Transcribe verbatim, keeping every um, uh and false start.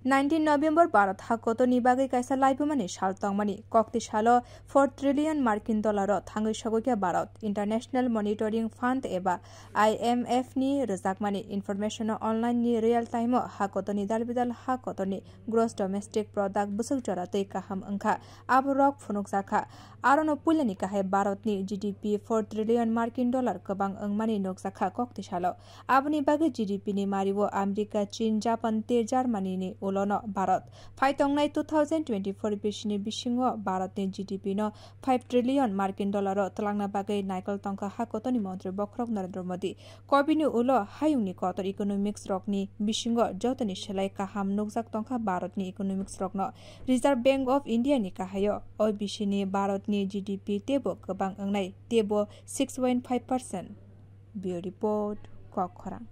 Nineteen November Bharat ha kotorni bagwi kaisa laibumani sal tongmani. Kokti salo four trillion Markin dollar o thangwi sogwikha Bharat. International Monitoring Fund eba I M F ni rwjakmani information o online ni real time o ha kotorni dalbidal ha kotorni gross domestic product bwswk jora twi kaham wngkha, abo rok phunukjakha. Arono puilani kahai Bharatni G D P four trillion Markin dollar kwbang wngmani nukjakha kokti salo. Aboni bagwi G D P ni mario America, Chin, Japan tei Germany ni ulono Bharat. Phai tongnai two thousand twenty-four bisini bisingo Bharatni G D P no five trillion Markin dollar o twlangna bagwi naikol tongkha ha kotorni montri bokhorok Narendra Modi. Kobini ulo hayungni kotor economics rokni bisingo jotoni selai kaham nukjak tongkha Bharatni economics rokno. Reserve Bank of India ni kahaio o bisini Bharatni G D P teibo kwbang wngnai, teibo six point five percent. Bureau Report, Kokkhorang.